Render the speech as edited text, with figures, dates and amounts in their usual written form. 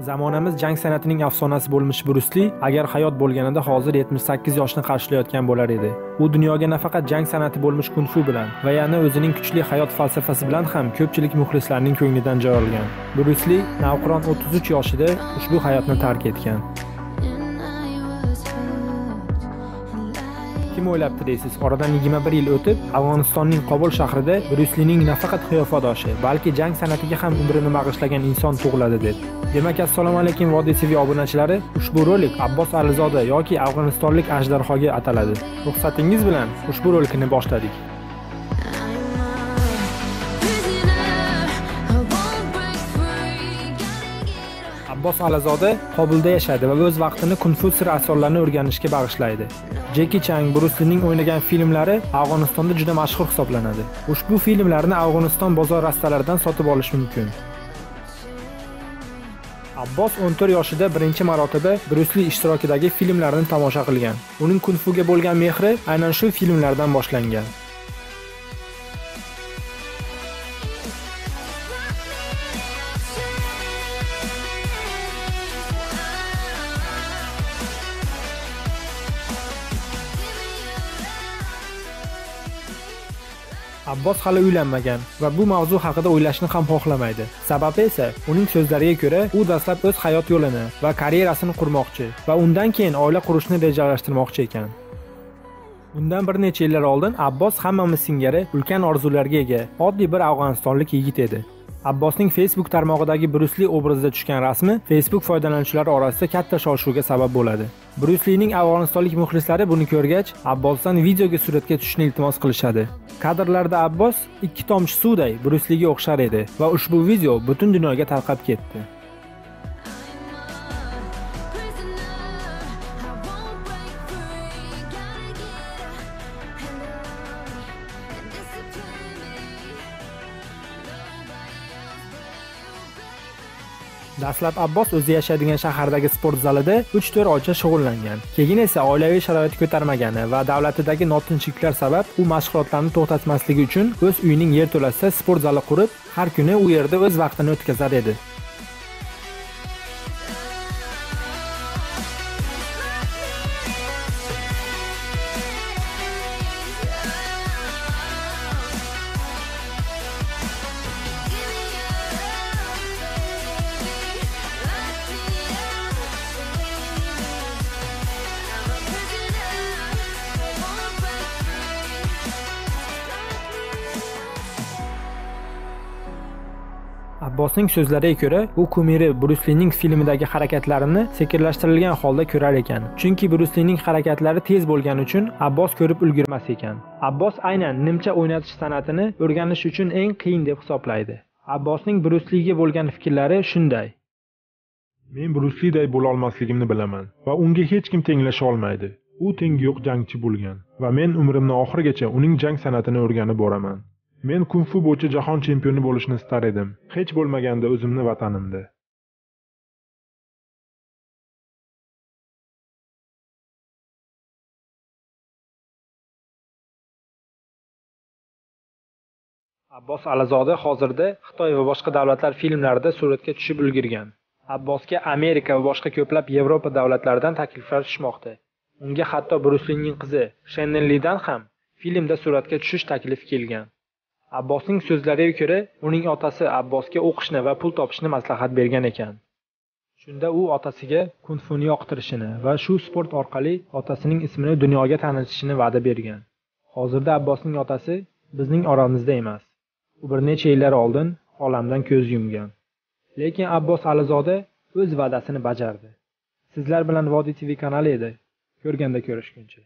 Zamonamiz jang san'atining afsonasi bo'lmish Brus Li agar hayot bo'lganida hozir 78 yoshni qarshilayotgan bo'lar edi. U dunyoga nafaqat jang san'ati bo'lmish kung-fu bilan va yana o'zining kuchli hayot falsafasi bilan ham ko'pchilik muxlislarning ko'nglidan joy olgan. Brus Li navqiron 33 yoshida ushbu hayotni tark etgan. Kim o'ylabdi deysiz, oradan 21 yil o'tib, Afg'onistonning Qobul shahrida Brus Lining nafaqat qiyofadoshi, balki jang san'atiga ham umrini bag'ishlagan inson tug'iladi deb. Demak, assalomu alaykum Vodiy TV obunachilari, ushbu rolik Abbos Alizoda yoki afg'onistonlik ajdarhoga ataladi. Ruxsatingiz bilan ushbu rolikni boshladik. Abbos Alizoda Qobulda yashaydi va o'z vaqtini kung-fu sir asrorlarini o'rganishga bag'ishlaydi. Jeki Chan, Brus Lining o'ynagan filmlari Afg'onistonda juda mashhur hisoblanadi. Ushbu filmlarni Afg'oniston bozor rastalaridan sotib olish mumkin. Abbos 14 yoshida birinchi marotaba Brus Li ishtirokidagi filmlarni tomosha qilgan. Uning kung-fuga bo'lgan mehri aynan shu filmlardan boshlangan. Abbos hali uylanmagan va bu mavzu haqida o'ylashni ham xohlamaydi. Sababi esa uning so'zlariga ko'ra, u dastlab o'z hayot yo'lini va karyerasini qurmoqchi va undan keyin oila qurishni rejalashtirmoqchi ekan. Bundan bir necha yillar oldin Abbos hammamiz singari ulkan orzularga ega, oddiy bir afg'onistonlik yigit edi. Abbosning Facebook tarmog'idagi Brus Li obrazida tushgan rasmi Facebook foydalanuvchilari orasida katta shov-shuvga sabab bo'ladi. Brus Lining afg'onistonlik muxlislari buni ko'rgach, Abbosdan videoga suratga tushishni iltimos qilishadi. Kadrlarda Abbos ikki tomchi suvday Brus Liga o'xshar edi va ushbu video butun dunyoga tarqab ketdi. Dastlab Abbos o'zi yashaydigan shahardagi sport zalida 3-4 oycha shug'ullangan. Keyin esa oilaviy sharoiti ko'tarmagani va davlatidagi notinchliklar sabab u mashg'ulotlarni to'xtatmasligi uchun o'z uyining yerto'lasida sport zali qurib, har kuni u yerda o'z vaqtini o'tkazar edi. Abbosning so'zlariga ko'ra, u kumiri Brus Lining filmidagi harakatlarini sekinlashtirilgan holda ko'rar ekan. Chunki Brus Lining harakatlari tez bo'lgani uchun Abbos ko'rib ulgurmas ekan. Abbos aynan nimcha o'ynatish san'atini o'rganish uchun eng qiyin deb hisoblaydi. Abbosning Brus Liga bo'lgan fikrlari shunday: Men Brus Liday bo'la olmasligimni bilaman va unga hech kim tenglasha olmaydi. U tengi yo'q jangchi bo'lgan va men umrimni oxirigacha uning jang san'atini o'rganib boraman. Men kung-fu bo'yicha jahon chempioni bo'lishni istar edim. Hech bo'lmaganda o'zimni vatanimda. Abbos Alizoda hozirda Xitoy va boshqa davlatlar filmlarida suratga tushib ulgurgan. Abbosga Amerika va boshqa ko'plab Yevropa davlatlaridan takliflar tushmoqda. Unga hatto Brus Lining qizi Shannon Lidan ham filmda suratga tushish taklifi kelgan. Abbosning so'zlariga ko'ra, uning otasi Abbosga o'qishni va pul topishni maslahat bergan ekan. Shunda u otasiga kung-funi yoqtirishini va shu sport orqali otasining ismini dunyoga tanitishini va'da bergan. Hozirda Abbosning otasi bizning oramizda emas. U bir necha yillar oldin olamdan ko'z yumgan. Lekin Abbos Alizoda o'z va'dasini bajardi. Sizlar bilan Vodiy TV kanali edi. Ko'rganda ko'rishguncha.